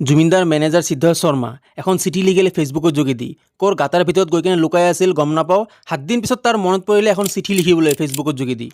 জুবিনদাৰ মেনেজাৰ সিদ্ধাৰ্থ শৰ্মা এখন চিঠি লিখিলে ফেচবুকৰ যোগেদি। ক'ৰ গাঁতৰ ভিতৰত গৈ কিনে লুকাই আছিল গম নাপাওঁ। 7 দিন পিছত তাৰ মনত পৰিলে এখন চিঠি লিখিবলৈ ফেচবুকৰ যোগেদি।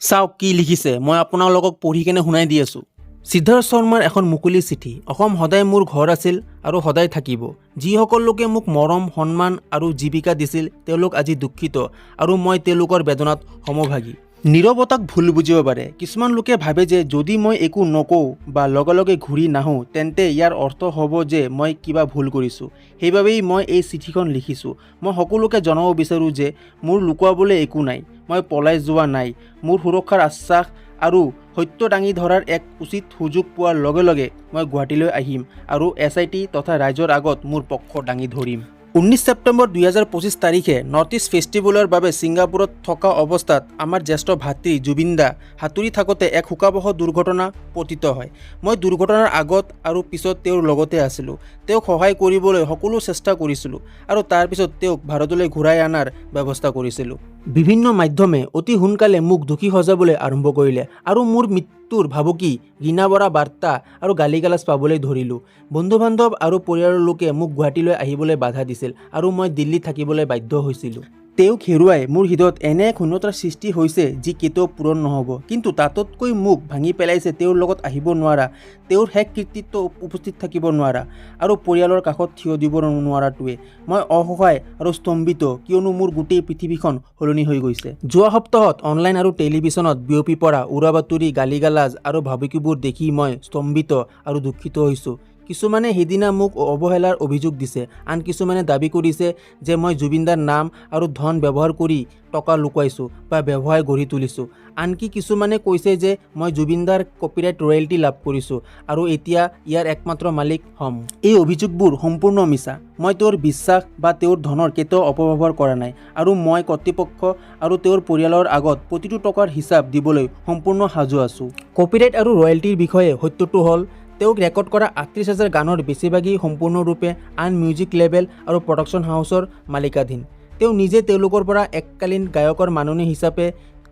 চাওক কি লিখিছে, মই আপোনালোকক পঢ়ি কেনে শুনাই দি আছোঁ। সিদ্ধাৰ্থ শৰ্মাৰ এখন মুকলি চিঠি। অসম সদায় মোৰ ঘৰ আছিল আৰু সদায় থাকিব। যিসকল লোকে মোক মৰম, সন্মান আৰু জীৱিকা দিছিল, তেওঁলোক আজি দুখিত আৰু মই তেওঁলোকৰ বেদনাত সমভাগী। নীৰৱতাক ভুল বুজিব পাৰে। কিছুমান লোকে ভাবে যে যদি মই একো নকওঁ বা লগে লগে ঘূৰি নাহোঁ, তেন্তে ইয়াৰ অৰ্থ হ'ব যে মই কিবা ভুল কৰিছোঁ। সেইবাবেই মই এই চিঠিখন লিখিছোঁ। মই সকলোকে জনাব বিচাৰোঁ যে মোৰ লুকুৱাবলৈ একো নাই। মই পলাই যোৱা নাই। মোৰ সুৰক্ষাৰ আশ্বাস আৰু সত্য দাঙি ধৰাৰ এক উচিত সুযোগ পোৱাৰ লগে লগে মই গুৱাহাটীলৈ আহিম আৰু এছআইটি তথা ৰাইজৰ আগত মোৰ পক্ষ দাঙি ধৰিম। 19 ছেপ্টেম্বৰ 2025 তাৰিখে নৰ্থ ইষ্ট ফেষ্টিভেলৰ বাবে ছিংগাপুৰত থকা অৱস্থাত আমাৰ জ্যেষ্ঠ ভাতৃ জুবিন দা সাঁতুৰি থাকোঁতে এক শোকাৱহ দুৰ্ঘটনা পতিত হয়। মই দুৰ্ঘটনাৰ আগত আৰু পিছত তেওঁৰ লগতে আছিলোঁ। তেওঁক সহায় কৰিবলৈ সকলো চেষ্টা কৰিছিলোঁ আৰু তাৰ পিছত তেওঁক ভাৰতলৈ ঘূৰাই অনাৰ ব্যৱস্থা কৰিছিলোঁ। বিভিন্ন মাধ্যমে অতি সোনকালে মোক দোষী সজাবলৈ আৰম্ভ কৰিলে আৰু মোৰ মৃত্যুৰ ভাবুকি, ঘৃণাভৰা বাৰ্তা আৰু গালি গালাজ পাবলৈ ধৰিলোঁ। বন্ধু বান্ধৱ আৰু পৰিয়ালৰ লোকে মোক গুৱাহাটীলৈ আহিবলৈ বাধা দিছিল আৰু মই দিল্লীত থাকিবলৈ বাধ্য হৈছিলোঁ। তেওঁক হেৰুৱাই মোৰ হৃদয়ত এনে এক শূন্যতাৰ সৃষ্টি হৈছে যি কেতিয়াও পূৰণ নহ'ব। কিন্তু তাতোতকৈ মোক ভাঙি পেলাইছে তেওঁৰ লগত আহিব নোৱাৰা, তেওঁৰ শেষ কৃতিত্ব উপস্থিত থাকিব নোৱাৰা আৰু পৰিয়ালৰ কাষত থিয় দিব নোৱাৰাটোৱে। মই অসহায় আৰু স্তম্ভিত, কিয়নো মোৰ গোটেই পৃথিৱীখন সলনি হৈ গৈছে। যোৱা সপ্তাহত অনলাইন আৰু টেলিভিছনত বিয়পি পৰা উৰাবাতৰি, গালি গালাজ আৰু ভাবুকিবোৰ দেখি মই স্তম্ভিত আৰু দুখিত হৈছোঁ। কিছুমানে সেইদিনা মোক অৱহেলাৰ অভিযোগ দিছে। আন কিছুমানে দাবী কৰিছে যে মই জুবিনদাৰ নাম আৰু ধন ব্যৱহাৰ কৰি টকা লুকুৱাইছোঁ বা ব্যৱসায় গঢ়ি তুলিছোঁ। আনকি কিছুমানে কৈছে যে মই জুবিনদাৰ কপিৰাইট ৰয়েল্টি লাভ কৰিছোঁ আৰু এতিয়া ইয়াৰ একমাত্ৰ মালিক হ'ম। এই অভিযোগবোৰ সম্পূৰ্ণ মিছা। মই তেওঁৰ বিশ্বাস বা তেওঁৰ ধনৰ কেতিয়াও অপব্যৱহাৰ কৰা নাই আৰু মই কৰ্তৃপক্ষ আৰু তেওঁৰ পৰিয়ালৰ আগত প্ৰতিটো টকাৰ হিচাপ দিবলৈ সম্পূৰ্ণ সাজু আছোঁ। কপিৰাইট আৰু ৰয়েল্টিৰ বিষয়ে সত্যটো হ'ল, তেওঁক ৰেকৰ্ড কৰা 38,000 গানৰ বেছিভাগেই সম্পূৰ্ণৰূপে আন মিউজিক লেবেল আৰু প্ৰডাকশ্যন হাউচৰ মালিকাধীন। তেওঁ নিজে তেওঁলোকৰ পৰা এককালীন গায়কৰ মাননি হিচাপে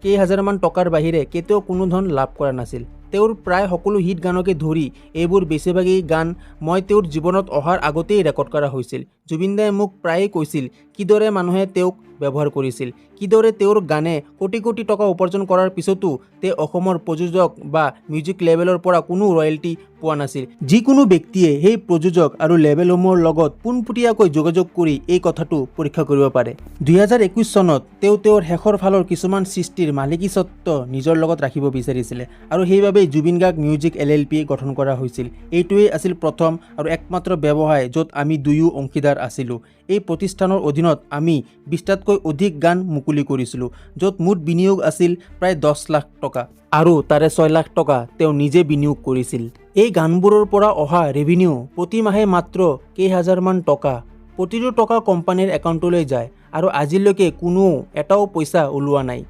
কেইহাজাৰমান টকাৰ বাহিৰে কেতিয়াও কোনো ধন লাভ কৰা নাছিল। তেওঁৰ প্ৰায় সকলো হিট গানকে ধৰি এইবোৰ বেছিভাগেই গান মই তেওঁৰ জীৱনত অহাৰ আগতেই ৰেকৰ্ড কৰা হৈছিল। জুবিন দাই মোক প্ৰায়েই কৈছিল কিদৰে মানুহে তেওঁক ব্যৱহাৰ কৰিছিল, কিদৰে তেওঁৰ গানে কোটি কোটি টকা উপাৰ্জন কৰাৰ পিছতো তেওঁ অসমৰ প্ৰযোজক বা মিউজিক লেবেলৰ পৰা কোনো ৰয়েল্টি পোৱা নাছিল। যিকোনো ব্যক্তিয়ে সেই প্ৰযোজক আৰু লেবেলসমূহৰ লগত পোনপটীয়াকৈ যোগাযোগ কৰি এই কথাটো পৰীক্ষা কৰিব পাৰে। 2021 চনত তেওঁ তেওঁৰ শেষৰ ফালৰ কিছুমান সৃষ্টিৰ মালিকীস্বত্ব নিজৰ লগত ৰাখিব বিচাৰিছিলে আৰু সেইবাবেই জুবিন গাৰ্গ মিউজিক এলএলপি গঠন কৰা হৈছিল। এইটোৱেই আছিল প্ৰথম আৰু একমাত্ৰ ব্যৱসায় য'ত আমি দুয়ো অংশীদাৰ আছিলোঁ। এই প্ৰতিষ্ঠানৰ অধীনত আমি 20টাতকৈ অধিক গান মুকলি কৰিছিলোঁ, য'ত মুঠ বিনিয়োগ আছিল প্ৰায় 10 লাখ টকা আৰু তাৰে 6 লাখ টকা তেওঁ নিজে বিনিয়োগ কৰিছিল। এই গানবোৰৰ পৰা অহা ৰেভিনিউ প্ৰতি মাহে মাত্ৰ কেইহাজাৰমান টকা। প্ৰতিটো টকা কোম্পানীৰ একাউণ্টলৈ যায় আৰু আজিলৈকে কোনো এটাও পইচা ওলোৱা নাই।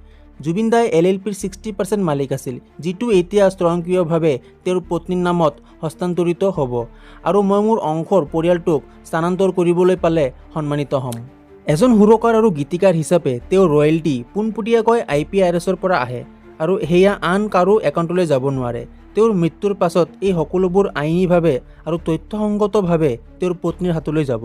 জুবিন দাই এলএলপিৰ 60% মালিক আছিল, যিটো এতিয়া স্বয়ংক্ৰিয়ভাৱে তেওঁৰ পত্নীৰ নামত হস্তান্তৰিত হ'ব আৰু মই মোৰ অংশৰ পৰিয়ালটোক স্থানান্তৰ কৰিবলৈ পালে সন্মানিত হ'ম। এজন সুৰকাৰ আৰু গীতিকাৰ হিচাপে তেওঁৰ ৰয়েল্টি পোনপটীয়াকৈ আইপিআৰএছৰ পৰা আহে আৰু সেয়া আন কাৰো একাউণ্টলৈ যাব নোৱাৰে। তেওঁৰ মৃত্যুৰ পাছত এই সকলোবোৰ আইনীভাৱে আৰু তথ্যসংগতভাৱে তেওঁৰ পত্নীৰ হাতলৈ যাব।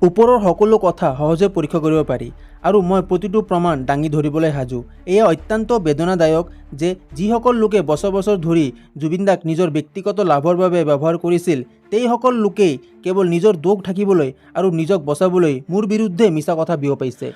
ওপৰৰ সকলো কথা সহজে পৰীক্ষা কৰিব পাৰি আৰু মই প্ৰতিটো প্ৰমাণ দাঙি ধৰিবলৈ সাজু। এয়া অত্যন্ত বেদনাদায়ক যে যিসকল লোকে বছৰ বছৰ ধৰি জুবিনদাক নিজৰ ব্যক্তিগত লাভৰ বাবে ব্যৱহাৰ কৰিছিল, সেইসকল লোকেই কেৱল নিজৰ দোষ ঢাকিবলৈ আৰু নিজক বচাবলৈ মোৰ বিৰুদ্ধে মিছা কথা বিয়পাইছে।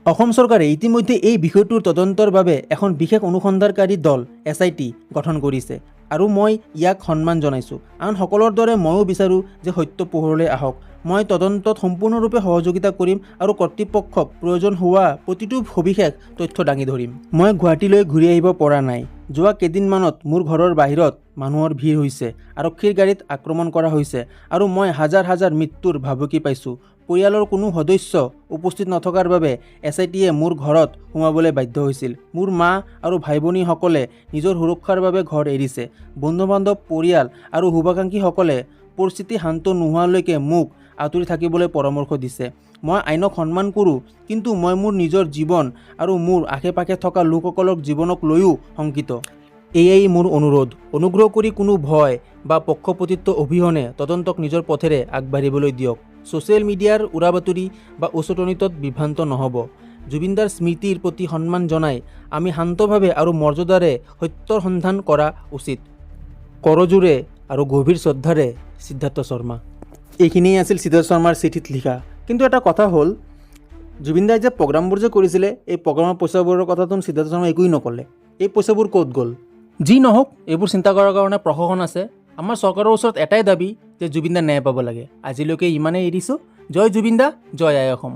অসম চৰকাৰে ইতিমধ্যে এই বিষয়টোৰ তদন্তৰ বাবে এখন বিশেষ অনুসন্ধানকাৰী দল, এছআইটি, গঠন কৰিছে আৰু মই ইয়াক সন্মান জনাইছোঁ। আন সকলৰ দৰে ময়ো বিচাৰোঁ যে সত্য পোহৰলৈ আহক। মই তদন্তত সম্পূৰ্ণৰূপে সহযোগিতা কৰিম আৰু কৰ্তৃপক্ষক প্ৰয়োজন হোৱা প্ৰতিটো সবিশেষ তথ্য দাঙি ধৰিম। মই গুৱাহাটীলৈ ঘূৰি আহিব পৰা নাই। যোৱা কেইদিনমানত মোৰ ঘৰৰ বাহিৰত মানুহৰ ভিৰ হৈছে, আৰক্ষীৰ গাড়ীত আক্ৰমণ কৰা হৈছে আৰু মই হাজাৰ হাজাৰ মৃত্যুৰ ভাবুকি পাইছোঁ। পৰিয়ালৰ কোনো সদস্য উপস্থিত নথকাৰ বাবে এছআইটিয়ে মোৰ ঘৰত সোমাবলৈ বাধ্য হৈছিল। মোৰ মা আৰু ভাই ভনীসকলে নিজৰ সুৰক্ষাৰ বাবে ঘৰ এৰিছে। বন্ধু বান্ধৱ, পৰিয়াল আৰু শুভাকাংক্ষীসকলে পৰিস্থিতি শান্ত নোহোৱালৈকে মোক আঁতৰি থাকিবলৈ পৰামৰ্শ দিছে। মই আইনক সন্মান কৰোঁ, কিন্তু মই মোৰ নিজৰ জীৱন আৰু মোৰ আশে পাশে থকা লোকসকলৰ জীৱনক লৈও শংকিত। এয়াই মোৰ অনুৰোধ। অনুগ্ৰহ কৰি কোনো ভয় বা পক্ষপাতিত্ব অবিহনে তদন্তক নিজৰ পথেৰে আগবাঢ়িবলৈ দিয়ক। ছ'চিয়েল মিডিয়াৰ উৰাবাতৰি বা উচটনিত বিভ্ৰান্ত নহ'ব। জুবিনদাৰ স্মৃতিৰ প্ৰতি সন্মান জনাই আমি শান্তভাৱে আৰু মৰ্যাদাৰে সত্যৰ সন্ধান কৰা উচিত। কৰজোৰে আৰু গভীৰ শ্ৰদ্ধাৰে, সিদ্ধাৰ্থ শৰ্মা। এইখিনিয়ে আছিল সিদ্ধাৰ্থ শৰ্মাৰ চিঠিত লিখা। কিন্তু এটা কথা হ'ল, জুবিনদাই যে প্ৰগ্ৰামবোৰ যে কৰিছিলে, এই প্ৰগ্ৰামৰ পইচাবোৰৰ কথাটোন সিদ্ধাৰ্থ শৰ্মাই একোৱেই নক'লে। এই পইচাবোৰ ক'ত গ'ল? যি নহওক, এইবোৰ চিন্তা কৰাৰ কাৰণে প্ৰশাসন আছে। আমাৰ চৰকাৰৰ ওচৰত এটাই দাবী যে জুবিনদা ন্যায় পাব লাগে। আজিলৈকে ইমানেই এৰিছোঁ। জয় জুবিনদা, জয় আই অসম।